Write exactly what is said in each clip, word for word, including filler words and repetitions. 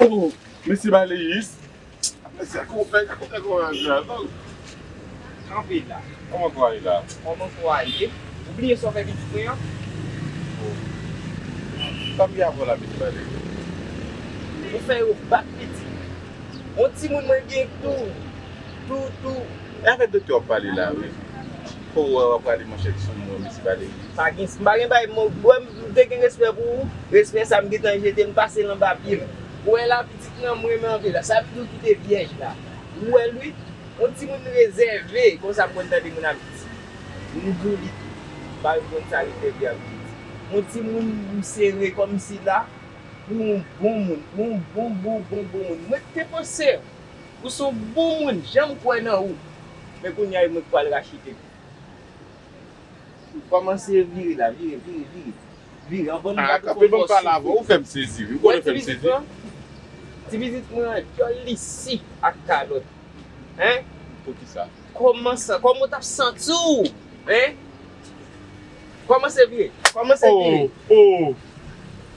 Oh, mesye Baleyis. Mesye konpè, konpè, konpè, konpè. Kanpe la. Kòman kwa ye la? Kòman kwa ye? Ou bliye sa w fè pitit mwen an? Oh. Sa m gen avè w la, mesye Baleyis? Ou fè yo bat pitit. Yon timoun mwen gen tou. Tou, tou. E avèk doktè w ap pale la, wi. Fò w wè w ap rale manchèt sou mwen, mesye Baleyis. Pa gen, m pa gen bay, mwen, mwen, m te gen respè pou ou. Respè sa m gentan jete, m pase l anba pye m. Ou wè la, pitit nan mwen renmen anpil la. Sa vle di ou kite vyèj la. Ou wè l, wi. Yon timoun rezève, konsa m konn tande moun ap di. M di w li tou. M pa konn sa rezève ap di. Yon timoun m sere kòmsi la, pou yon bon moun, pou yon bon, bon, bon, bon moun. Mwen te panse ou se yon bon moun, janm kwè nan ou. Men kounye a, mwen k pral rache tèt ou. Kòmanse vire la, vire, vire, vire. Vire, anvan nou gade kòman fè w soufri. Ou fè m sezi, wi. Ou konnen fè m sezi. Ti pitit mwen an, dyòl li si ak kalòt. Hein? Poukisa? Kòman sa? Kòman w t ap santi w? Hein? Kòmanse vire. Kòmanse vire. Oh, oh.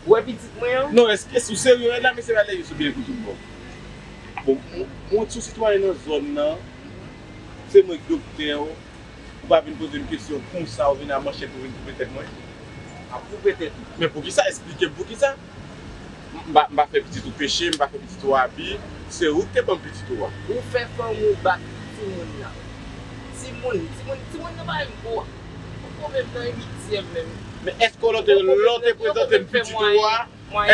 Ou wè pitit mwen an? Non, èske si w serye la, mesye Valery, sou byen kout ou bon. Bon, mwen, mwen sou sitwayen nan zòn nan, se mwen k doktè w, ou pa vin poze m kesyon konsa, ou vin a manchèt, ou vin koupe tèt mwen. M ap koupe tèt ou. Men poukisa? Esplike m poukisa. M pa, m pa fè pitit ou peche, m pa fè pitit ou abi, se ou ki te ban m pitit ou a. Ou fè fanmi w bat timoun nan. Timoun, timoun, timoun nan pa menm gwo. Ou poko menm nan uityèm menm. Men èske lè w te, lè w te prezante m pitit ou a,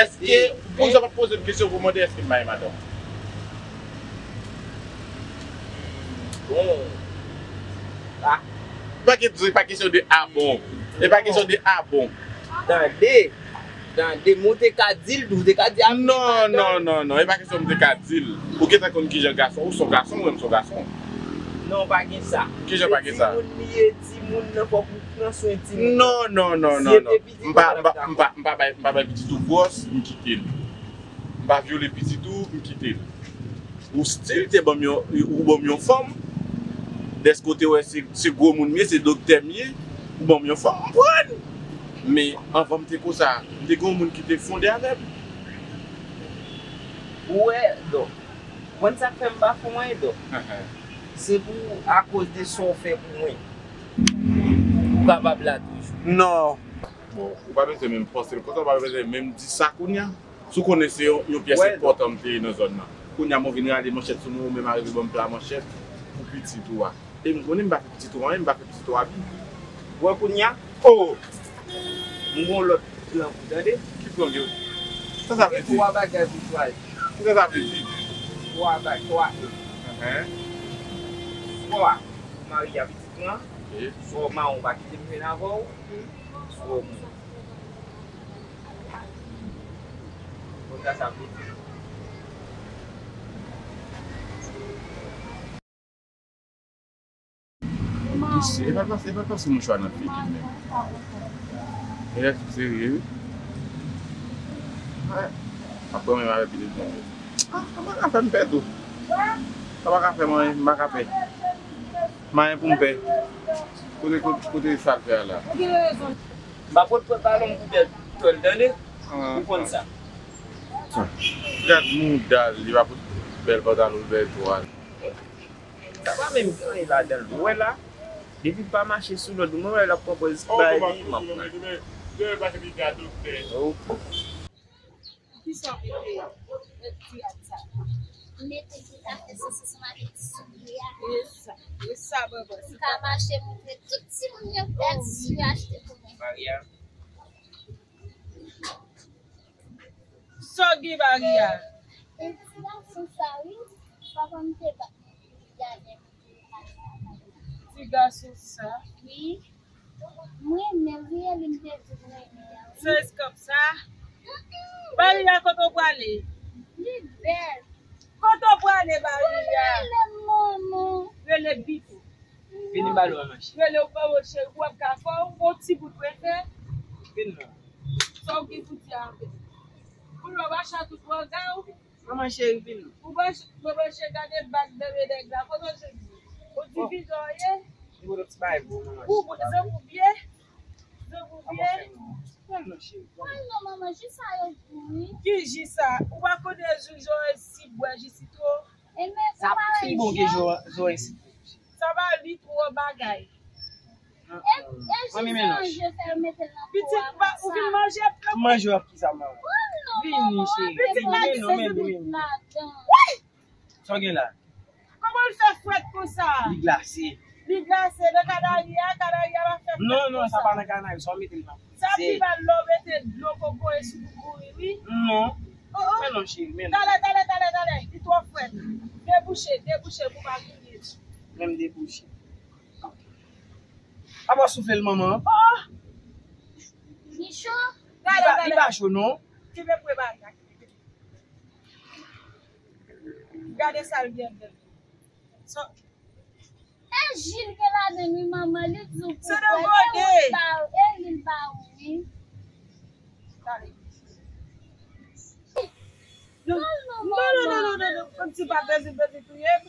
èske, poukisa w pa t poze m kesyon pou mande èske m marye madanm? Bon. Ah. Pa gen, se pa kesyon de a bon. E pa kesyon de a bon. Tande. Tande, men w te ka di l tou, w te ka di a. Non, non, non, non, e pa kesyon m te ka di l. Ou gentan konn kijan gason, ou se yon gason, mwen m se yon gason. Non, pa gen sa. Kijan pa gen sa? Se timoun li ye, timoun nan fòk ou pran swen timoun. Non, non, non, non, non. M pa, m pa, m pa, m pa bay, m pa bay pitit ou gwòs, m kite l. M pa vyole pitit ou, m kite l. Ou still te ban m yon, ou ban m yon fanm. Dèske w te wè se, se gwo moun m ye, se doktè m ye, ou ban m yon fanm, m pran l. Men anvan m te konsa, m te gen yon moun ki te fonde avè m. Ou wè, Dòk, konn sa k fè m pa fè w anyen, Dòk? Se pou akoz de sa w fè pou mwen, ou kapab la toujou. Non. Bon, ou pa bezwen menm fòse l konsa, ou pa bezwen menm di sa kounye a. Si w konnen se yon, yon pyès enpòtan m te ye nan zòn nan. Kounye a mwen vin rale manchèt sou mwen, ou menm arive ban m pla manchèt pou pitit ou a. E m konnen m pa fè pitit ou anyen, m pa fè pitit ou abi. Ou wè kounye a? Oh! M gon lòt plan pou tande. Ki plan w gen? Sa sa vle di? Gen twa bagay pou chwazi. Sa sa vle di? Twa bagay, twa e. Enhen. Swa ou marye a pitit mwen, ok, swa w mawon pa kite m jwenn avè w, ok, swa w mouri. Konn sa sa vle di. Mesye, e pa pase, e pa pase mouchwa nan figi m menm. E lè sou serye, wi. Apre menm avè pitit mwen. Ah, sa pa ka fè m pè tou. Sa pa ka fè m anyen, m pa ka pè. M pa gen pou m pè. Kote, kote, kote sa l fè a la? M pa pot pran balon pou bèl tòl, tande? Ou konn sa. Gad mouda l, li pa pot bèl pantalon, bèl twal. Sa pa menm gen anyen ladan l. Ou wè la, depi l pa mache sou lòd, mwen wè l ap pran pòz bay li, m ap pran. Poukisa w mete ti rad sa? M mete ti kafe sosis m avèk ti soulye a. E sa, e sa, bòbò. M ka mache montre tout timoun yo bèl ti soulye achte pou mwen. Maria. Sa w gen, Maria? E ti gason sa, wi. Papa m te bat mwen pou li ale. Ti gason sa. Wi. M renmen l, wi, e li m te di m renmen l. Se eskanp sa? Maria, kote w prale? Li bèl. Kote w prale, Maria? Rele m manman. Rele Bito. Vini ba nou manman cheri. Rele w manman cheri, pou w ap ka fè w, yon ti bout refè. Vin non. Sa w gen pou di a anpil? Pou w mache tout wanga w. Manman cheri, vin non. Ou branche, manman cheri, gade bag nan men nèg la. Kote w jwenn li? Ou divizyon w ye? Li pote yon ti bagay pou ou, manman cheri. Ou zanmi w byen? Zanmi w byen? Pran non, cheri, pran. Pran non, manman, ji sa yo gou, wi. Ki ji sa? Ou pa konnen jou Joël si bwè ji sitwon? E men, sa pa pi bon ke Joël si. Sa va li twò bagay. E, e ji sa yo fè yo mete l nan po a konsa. Pitit, ou vin manje? Manje w ap ki sa, manman? Pran non, manman, pitit la di se dout ladan. Sa w gen la? Kòman l fè frèt konsa? Li glase. Li glase nan kanari a, kanari a pa fè frèt konsa. Non, non, sa pa nan kanari, sa w mete l nan frizè. Sa pi mal lè w mete dlo kokoye sou pou kouri, wi. Non. Oh, oh. Men non, cheri, men non. Talè, talè, talè, talè. Li twò frèt. Debouche, debouche pou pa griye. Menm debouche. Apa w soufle l, manman? Oh! Li cho? Li pa, li pa cho, non. Kenbe pwe bagay la. Gade sa l gen bèl. So, e ji l gen ladan l wi, manman, li di w pou kwè. Se nan gode. E li l ba ou, e li l ba ou, wi. Gade. Non, non, non, non, non, non, non. Kòmsi pa bèzi, bèzi touye m.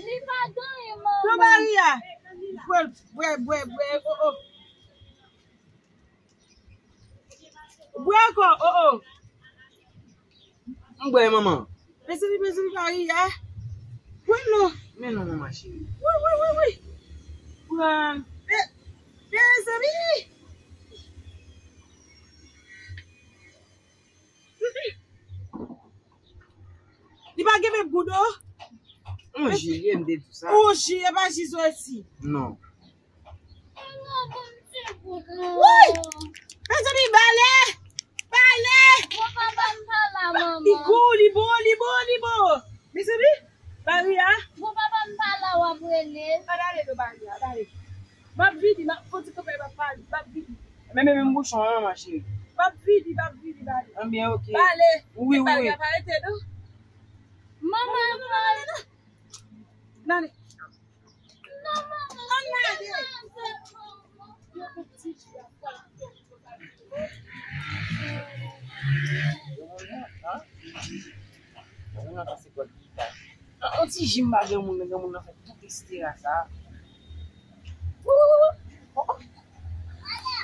Li pa gen anyen, manman. Non, Maria. Bwè, bwè, bwè, bwè, oh, oh. Bwè ankò, oh, oh. M bwè, manman. Mezanmi, mezanmi, Maria. Bwè non. Men non, manman cheri. Wi, wi, wi, wi. Pran. Me, mezanmi. Li pa gen menm gou non. On ji, M te di w sa. On ji, e pa ji Joël si. Non. Woy! Mezanmi, bale! Bale! Bon, papa m pa la, manman. Li bon, li bon, li bon, li bon. Mezanmi, Maria. Bon, papa m pa la, w ap rele. Pa rele non, Maria, pa rele. M ap vini, m ap fon ti kanpe, m ap pale, m ap vini. Men, men, men bouchon an, ma chérie. M ap vini, m ap vini, Maria. Anbyen, ok. Pale. Wi, wi, wi. Maria, pa rete, non. Manman, pa rele, non. N ale. Yon ti ji m ba granmoun nan, granmoun nan fè tout estera sa.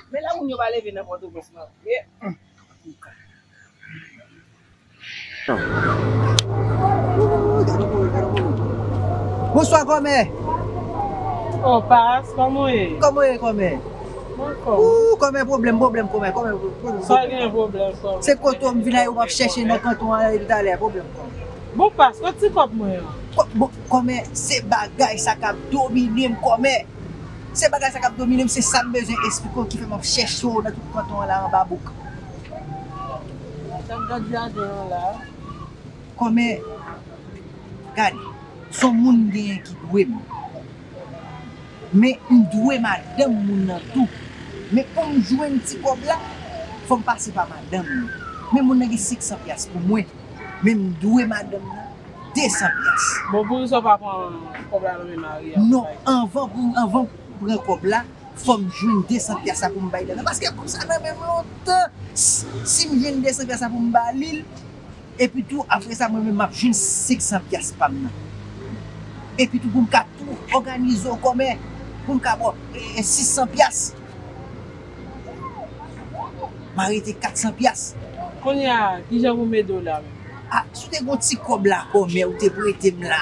Men la moun yo pa leve nan Pòtoprens non. Men, antouka. Bonswa, kòmè. Oh, Pas, kòman w ye? Kòman w ye, kòmè? Mwen fò. Ooh, kòmè, pwoblèm, pwoblèm, kòmè, kòmè, pwoblèm. Sa gen pwoblèm, kòmè? Se kote w m vin la, yo m ap chèche nan kanton an depi talè, pwoblèm, kòmè. Bon, Pas, kote ti kòb mwen an? Kò-, bon, kòmè, se bagay sa k ap domine m, kòmè. Se bagay sa k ap domine m, se sa m bezwen esplike w ki fè m ap chèche w nan tout kanton an la anba bouk. Sa m t ap di adan an la. Kòmè, gade, se yon moun m genyen ki dwe m. Men m dwe madanm moun nan tou. Men pou m jwenn ti kòb la, fò m pase pa madanm li. Men moun nan gen senk san pyas pou mwen. Men m dwe madanm nan de san pyas. Bon, poukisa w pa pran kòb la nan men Maria? Non, anvan pou, anvan pou pran kòb la, fò m jwenn de san pyas la pou m bay dam nan. Paske kòb sa nan men m lontan. S-, si m jwenn de san pyas la pou m ba li l, epi tou, apre sa, mwen menm, m ap jwenn senk san pyas pa m nan. Epi tou, pou m ka tou òganize w kòmè, pou m ka ba w, e, e, sis san pyas. M a rete kat san pyas. Kounye a, kijan pou m ede w la menm? A, si w te gon ti kòb la kòmè, ou te prete m la.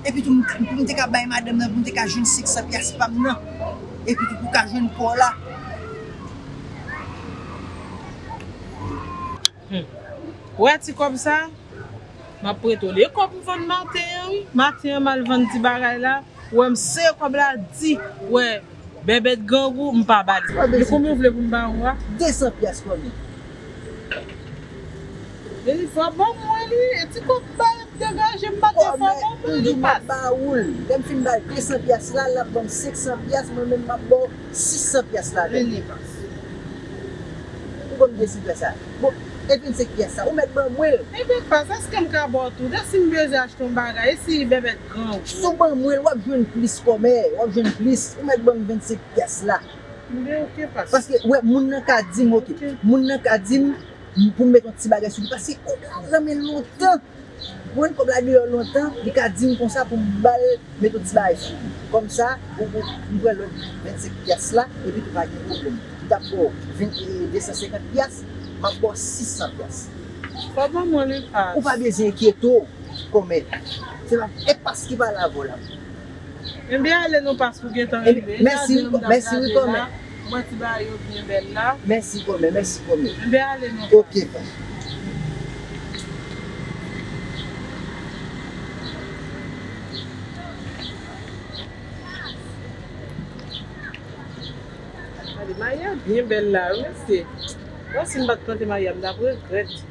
Epi tou, m, pou m te ka bay madanm nan, pou m te ka jwenn senk san pyas pa m nan. Epi tou, pou w ka jwenn pa w la. Hmm. Ou wè ti kòb sa? M ap prete w li. E kòb m vann maten an, wi. Maten an, m al vann ti bagay la. Ou wè m sere kòb la di, ou wè, bèbèt grangou, m pa ba li. Li konbyen w vle pou m ba ou a? De san pyas kòmè. Li fò ban mwen li, e ti kòb m ba l ap degaje, m pa te fò ban mwen li, Pas. Kòmè, m di m ap ba ou l. Lè m fin ba l de san pyas la, l ap ban m senk san pyas, mwen menm m ap ba w sis san pyas la. Vini, Pas. Ou ban m de san pyas la. Bon, e vennsenk pyas la, ou mèt ban mwen l. Ebyen, Pas, èske m ka ba w tou? E si m bezwen achte yon bagay, e si bèbèt grangou? Si w ban mwen l, w ap jwenn plis kòmè, w ap jwenn plis. Ou mèt ban m vennsenk pyas la. Ebyen, ok, Pas. Paske, wè, moun nan ka di m, ok. Ok. Moun nan ka di m, pou m met yon ti bagay sou li. Paske kòb la nan men l lontan. Mwen, kòb la deyò lontan, li ka di m konsa pou m ba l met yon ti bagay sou li. Kòmsa, ou, ou, m pran lòt vennsenk pyas la, epi tou pa gen pwoblèm. M t ap ba w vin, de san senkant pyas, m ap ba w sis san pyas. Pa ban mwen li pas. Ou pa bezwen enkyete w, kòmè. Se pa, e pas ki pale avè w la. Ebyen, ale non pas pou gentan rive. Ebyen, mèsi wi, mèsi wi, kòmè. Mwen ti bagay yo byen bèl la. Mèsi, kòmè, mèsi, kòmè. Ebyen, ale non. Ok, kòmè. Gade, Maria byen bèl la, wi, mesye. Bon, si m pa t plante Maria, m t ap regrèt.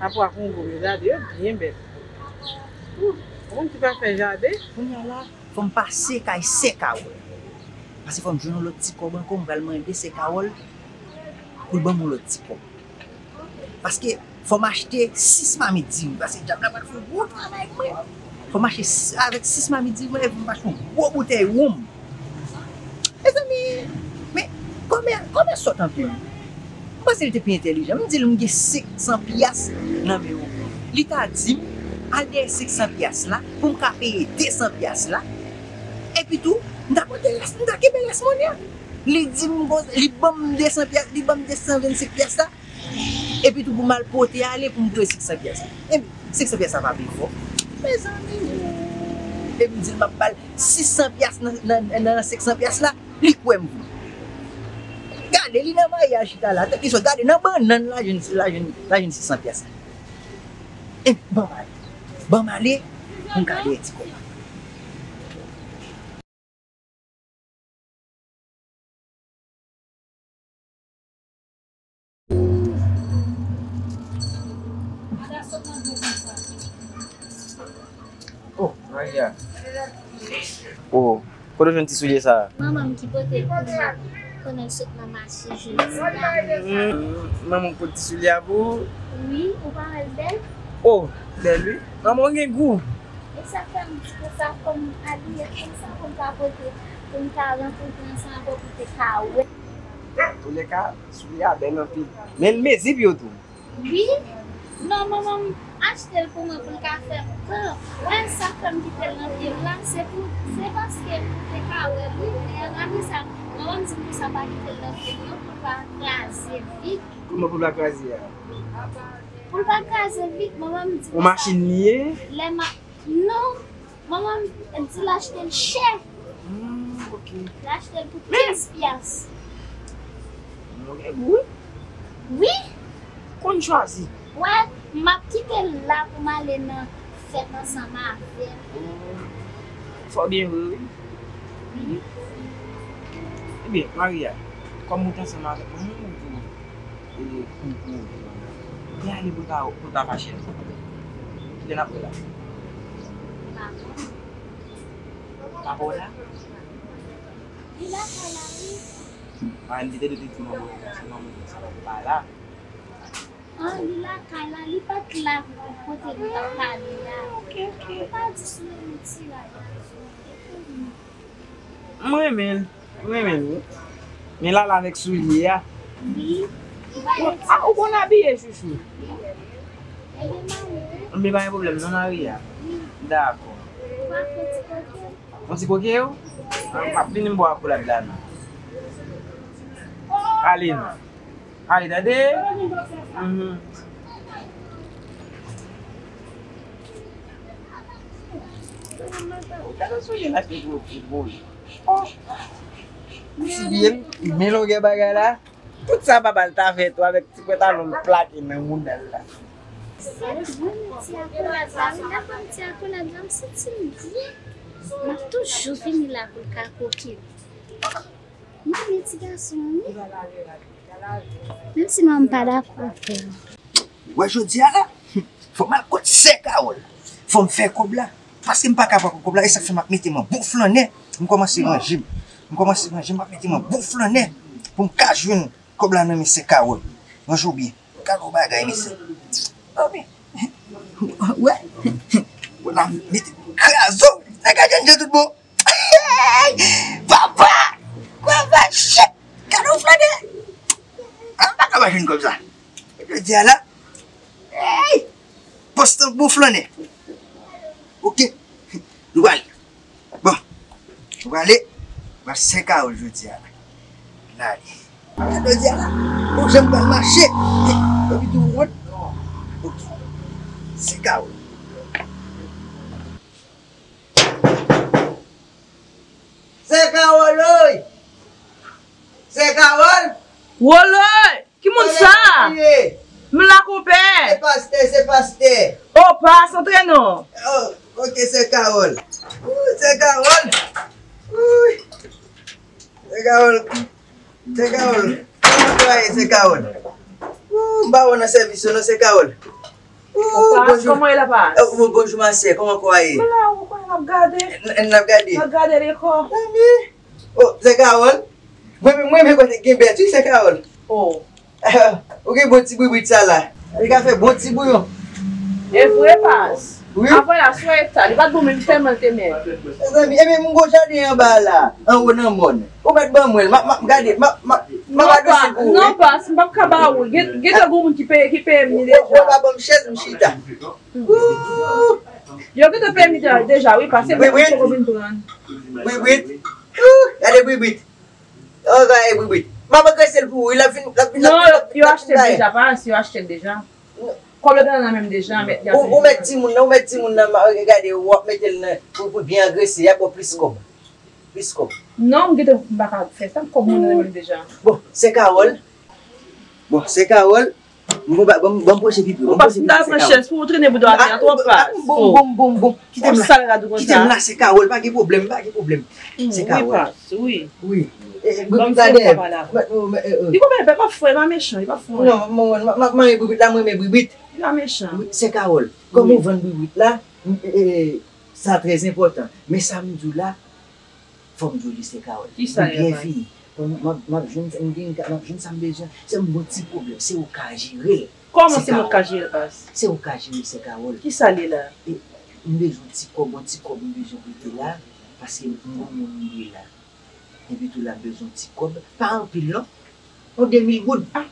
Apre a Kongo yo, gade, yo byen bèl. Ou, moun ki pa fè jaden. Kounye a la, fò m pase kay sè Kawòl. Paske fò m jwenn yon lòt ti kòb ankò, m pral mande sè Kawòl pou l ban m yon lòt ti kòb. Paske fò m achte sis mamit diri, paske dyab la pral fè yon gwo travay pou mwen. Fò m achte sis, avèk sis mamit diri, mwen, fò m achte yon gwo boutèy wonm. Mezanmi, men, kòmè, kòmè sòt anpil. M panse li te pi entèlijan. M di l m gen senk san pyas nan men w. Li ta di m, al dèyè senk san pyas la, pou m ka peye de san pyas la. Epi tou, m ta pote rès, m ta kenbe rès monnen an. Li di m, bon, li ban m de san pyas, li ban m de san vennsenk pyas la. Epi tou pou m al pote ale pou m touye senk san pyas. Epi senk san pyas sa pa pi fò. Mezanmi. Epi m di l m ap ba l sis san pyas nan, nan, nan senk san pyas la, li kwè m vre. Gade, li nan maryaj chita la, tèt li sòt, gade nan bannann la jwenn, la jwenn, la jwenn sis san pyas la. Epi ban m ale. Ban m ale pou m ka dèyè ti kòb la. Oh, Maria. Oh, kote w jwenn ti soulye sa a? Manman m ki pote l pou mwen pandan l sot nan mache jodi a. Hmm, manman w pote ti soulye a pou ou? Wi, ou pa wè l bèl? Oh, bèl wi. Manman w gen gou. E sa fè m di konsa, fò m abiye konsa pou m ka pote, pou m ka rankontre ansanm avè w pou te ka wè. Antoulèka, soulye a bèl anpil. Men l mezi pye w tou. Wi. Non, manman m achte l pou mwen pou l ka fè m tan. Wè, sa fè m kite l nan pye m la, se pou, se paske pou te ka wè l, wi. Men apre sa, manman m di m konsa pa kite l nan pye m non, pou l pa kraze vit. Kòman pou l pa kraze a? Pou l pa kraze vit, manman m di konsa. Yon machin li ye? Lè m a Non, manman m di l achte l chè. Hmm, ok. L achte l pou kenz pyas. Mwen gen gou wi. Wi. Konn chwazi. Wè, m ap kite l la pou m ale nan fèt ansanm avè l. Oh. Fò byen vre wi. Wi. Ebyen, Maria, kòm ou t ansanm avèk mwen, mwen menm tou. E, pou, pou, pou te ale pou ta, pou ta fache. Kilè n ap wè la? M pa konnen. Papa w la? Li lakay la, wi. A, m te tande w te di manman w, se manman w, se papa w pa la. Ah, li lakay la, li pa t la kote nou t ap pale la. Ah, ok, ok. Ou pa di sou yon ti la. M renmen l. M renmen l wi. Men l al avèk soulye a. Wi. Bon, a, ou konn abiye chouchou? Ebyen, pa gen pwoblèm non, Maria. Dakò. Yon ti koke yo? A, m ap vini m ba w akolad la non. Ale non. Ay, tande. Mhm. Gade sou je l achte gwo pye boy. Oh. Ti vye l, men longè bagay la. Tout sa papa l ta fè tou avèk ti pantalon l plake nan mouda l la. Se vre, men ti akolad la, wi, lè m pran ti akolad la, m santi m byen. M ap toujou vini la pou l ka koke m. M renmen ti gason an, wi. Menm si manman m pa dakò avè m. Wè jodi a la, fò m al kot sè Kawòl. Fò m fè kòb la. Paske m pa ka pa pran kòb la, e sa k fè m ap mete m an bon flannè. M kòmanse ranje m. M kòmanse ranje m, m ap mete m an bon flannè pou m ka jwenn kòb la nan men sè Kawòl. Ranje w byen. Gade yon bagay, mesye. Oh, men. Wè. Wè la, mete krazo. Sa ka jwenn jan tout bon. Hey! Papa! Papa, shit! Gade yon flannè! Ah, m pa ka pa jwenn kòb sa. Jodi a la. Hey! Pòs tan bon flannè. Ok. Nou pral. Bon. Nou prale. Nou pral sè Kawòl jodi a la. N ale. Jodi a la, ou janm pral mache. Epi tou wont. Ok. Sè Kawòl. Sè Kawòl, oy! Sè Kawòl! Wolo! Ki moun sa? Kote w ye? M la, konpè. Se pastè, se pastè. O, pas, antre non. Oh, ok, sè Kawòl. Ooh, sè Kawòl. Ooh. Sè Kawòl. Sè Kawòl. Kòman w ye, sè Kawòl? Ooh, m pa wè w nan sèvis yo non, sè Kawòl. Ooh, bonjou. Kòman w ye la, pas? Oh, bonjou, ma sè. Kòman w ye? M la, ou konnen n ap gade. N, n ap gade? N ap gade lekò. Mezanmi. Oh, sè Kawòl. Mwen menm, mwen menm kote gen bèt, wi, sè Kawòl. Oh. Ou gen bon ti bwibwit sa la. Li ka fè bon ti bouyon. E vre, pas. Wi. Apre la, sou eta, li pa t bon, men m tèlman l te mèg. Mezanmi, ebyen, m gon jaden anba la, anwo nan mòn. Ou mèt ban mwen l, m ap, m ap gade, m ap, m ap, m ap adrese l pou ou, wi. Non, pas, m p ap ka ba ou l. Gen, gentan gon moun ki peye, ki peye m li deja. Ou, ou pa ban m chèz, m chita. Ooh. Yo gentan peye m li deja, wi, pas, se mwen ki poko vin pran. Bwibwit. Ooh, gade bwibwit. Oh, gade bwibwit. M ap adrese l pou ou, wi, l ap vin, l ap vin, l ap vin, l ap vin, l ap vin bay. Non, yo, yo achte l deja, pas, yo achte l deja. Kòb la gentan nan men m deja, mèt gade. Ou, ou mèt di moun nan, ou mèt di moun nan, ma, gade, w ap mete l nan, pou, pou byen angrese, y ap ba w plis kòb. Plis kòb. Non, m gentan, m pa ka fè sa, kòb mwen nan men m deja. Bon, sè Kawòl. Bon, sè Kawòl. M gon ba, ban m, ban m pwoche pi pre. Ou pas, m ta pran chèz pou ou trennen bouda atè a twòp, pas. Bon, bon, bon, bon. Kite m la. Kite m la, sè Kawòl, pa gen pwoblèm, pa gen pwoblèm. Sè Kawòl. Wi, pas, wi. Wi. E, e, bwibwit la dèyè. Li konprann, li pa frè, li pa mechan, li pa frè. Non, m, m, m, m, m, bwibwit la, mwen, men bwibwit. Li pa mechan. Wi, sè Kawòl, kòm ou vann bwibwit la, m, e, e, sa trè enpòtan. Men sa m di w la, fò m di w li, sè Kawòl. Kisa li ye, pas? Li byen fini. Bon, m ap, m ap jwenn, m gen, m ap jwenn sa m bezwen. Se yon bon ti pwoblèm, se ou ka jere l. Kòman se mwen k ka jere l, pas? Se ou ka jere l, sè Kawòl. Kisa l ye la? E, m bezwen yon ti kòb, yon ti kòb m bezwen prete la, paske m gon moun m dwe la. Epi tou la m bezwen yon ti kòb, pa anpil non. Yon de mil goud. Ah,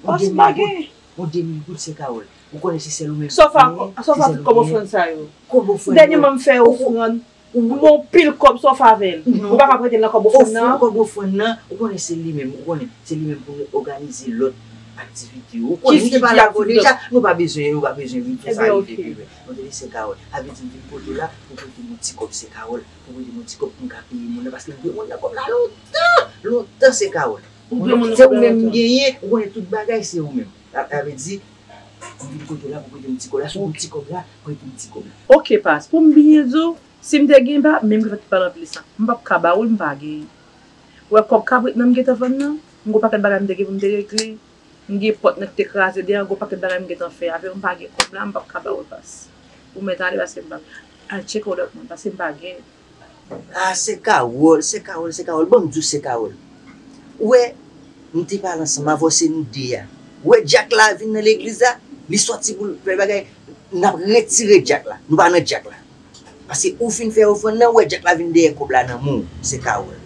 yon de mil goud. Yon de mil goud, sè Kawòl. Ou konnen se sèl ou menm ki genyen, se sèl ou genyen. Sa w fè ak tout kòb ofrann sa yo? Kòb ofrann yo. Dènyèman m fè ofrann. Ou, ou, ou gon pil kòb, sa w fè avè l? Non. Ou pa ka prete l nan kòb ofrann nan? Ofrann, kòb ofrann nan, ou konnen se li menm, ou konnen se li menm pou nou òganize lòt aktivite yo. Ou konnen, m te pale avè w deja, nou pa bezwen, nou pa bezwen vin fè sa rive pi lwen. Ebyen, ok. Mwen te di sè Kawòl, sa vle di m vin kote w la pou prete m yon ti kòb, sè Kawòl, pou prete m yon ti kòb pou m ka peye moun nan, paske m dwe moun nan kòb la lontan, lontan, sè Kawòl. Ou dwe moun nan kòb la lontan. Se ou menm m genyen, ou konnen tout bagay se ou menm. Sa, sa vle di, m vin kote w la pou prete m ti kòb la, si w gon ti kòb la, prete m ti kòb la. Ok, pas, pou m byen di w, si m te gen, m pa menm ki fèt pale anpil sa. M p ap ka ba ou l, m pa gen. Ou wè kòb kabrit nan m gentan vann nan, m gon pakèt bagay m te gen pou m te regle. M gen pòt nan ki te kraze deyò, gon pakèt bagay m gentan fè avè yo, m pa gen kòb la, m p ap ka ba ou l, pas. Ou mèt ale paske m p ap al tcheke w lòt moun, paske m pa gen. Ah, sè Kawòl, sè Kawòl, sè Kawòl, ban m di w, sè Kawòl. Ou wè, m te pale ansanm avè w, se nou de a. Ou wè dyak la vin nan legliz la, li sòti pou l fè bagay, n ap retire dyak la. Nou pa nan dyak la. Paske ou fin fè ofrann nan, ou wè dyak la vin dèyè kòb la nan men w, sè Kawòl.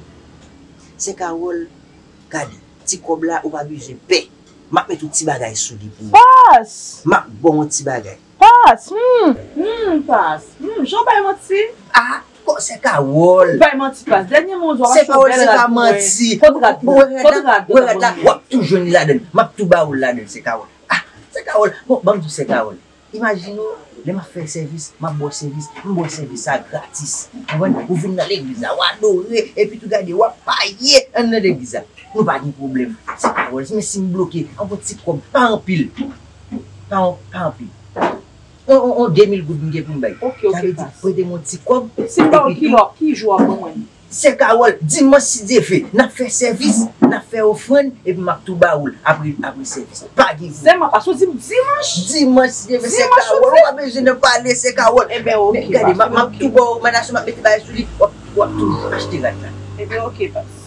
Sè Kawòl, gade, ti kòb la, ou pa bezwen pè. M ap met yon ti bagay sou li pou ou. Pas! M ap ba w yon ti bagay. Pas! Hmm, hmm, pas! Hmm, jan w bay manti? Ah, kò sè Kawòl. Ou bay manti, pas. Dènyèman, w di w ap achte yon bèl rad pou mwen. Kot rad la? Kot rad la? W ap tou jwenn li ladann. M ap tou ba ou l ladann, sè Kawòl. Ah, sè Kawòl. Bon, ban m di w, sè Kawòl. Imajine w, lè m ap fè sèvis, m ap ba w sèvis, m ba w sèvis sa gratis. Ou konprann? Ou vin nan legliz la, w adore, epi tou gade, w ap paye anndan legliz la. Nou pa gen pwoblèm. Sè Kawòl, men si m bloke, yon ti kòb, pa anpil. Pa, pa anpil. On, on, on de mil goud m gen pou m bay. Ok, ok, pas. Sa vle di, prete m yon ti kòb. Si m ba w l, ki lè, ki jou w ap ban mwen? Sè Kawòl, dimanch si Dye vle, n ap fè sèvis, n ap fè ofrann, epi m ap tou ba ou l apre, apre sèvis. Pa gen pwoblèm. Sèlman, pas, ou di m dimanch? Dimanch si Dye vle, sè Kawòl, ou pa bezwen nan pale, sè Kawòl. Ebyen, ok, pas. Men gade, m ap, m ap tou ba ou, mannasyon, m ap mete bagay sou li, w ap, w ap tou achte rad la. Ebyen, ok, pas.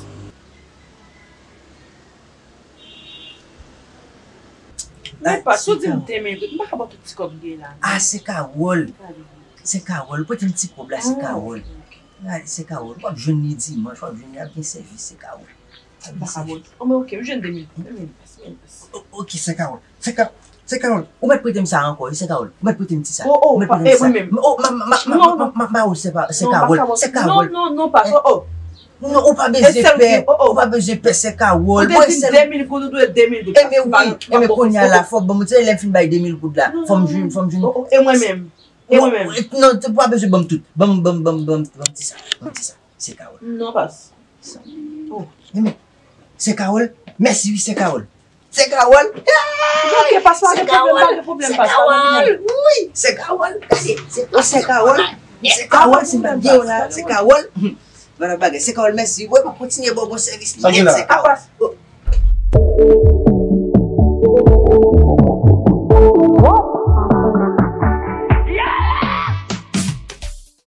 Men pas, ou di m de mil goud, m pa ka ba w tout ti kòb m gen la. Ah, sè Kawòl. Sè Kawòl, prete m ti kòb la, sè Kawòl. Gade, sè Kawòl, w ap jwenn li dimanch, w ap jwenn li ap gen sèvis, sè Kawòl. M pa ka ba w tout. Oh, men ok, m jwenn de mil goud, de mil goud, de mil goud. O, ok, sè Kawòl. Sè Ka-, sè Kawòl, ou mèt prete m sa ankò, wi, sè Kawòl. Ou mèt prete m ti sa. Oh, oh, ou mèt prete m ti sa. Oh, m, m, m, m, m, m, m, sè Kawòl. Sè Kawòl. Non, non, non, pas, oh, oh. Non, ou pa bezwen pè. Ou pa bezwen pè, sè Kawòl. Ou te di m de mil goud, ou dwe de mil goud. Ebyen wi, ebyen kounye a la, fò ban m, se lè m fin bay de mil goud la. Fò m jwenn, fò m jwenn. E mwen menm. E mwen menm. Non, ou pa bezwen ban m tout. Ban m, ban m, ban m, ban m, ban m ti sa. Ban m ti sa. Sè Kawòl. Non, pas. Ebyen, sè Kawòl. Mèsi wi, sè Kawòl. Sè Kawòl. Ok, pas, pa gen pwoblèm, pa gen pwoblèm, pas, pa gen pwoblèm. Wi, sè Kawòl. Gade, sè Kawòl. Sè Kawòl, si m pa gen w la, sè Kawòl. Ban nan bagay, sè Kawòl, mèsi. Wi, m ap kontinye ba w bon sèvis nèt, sè Kawòl.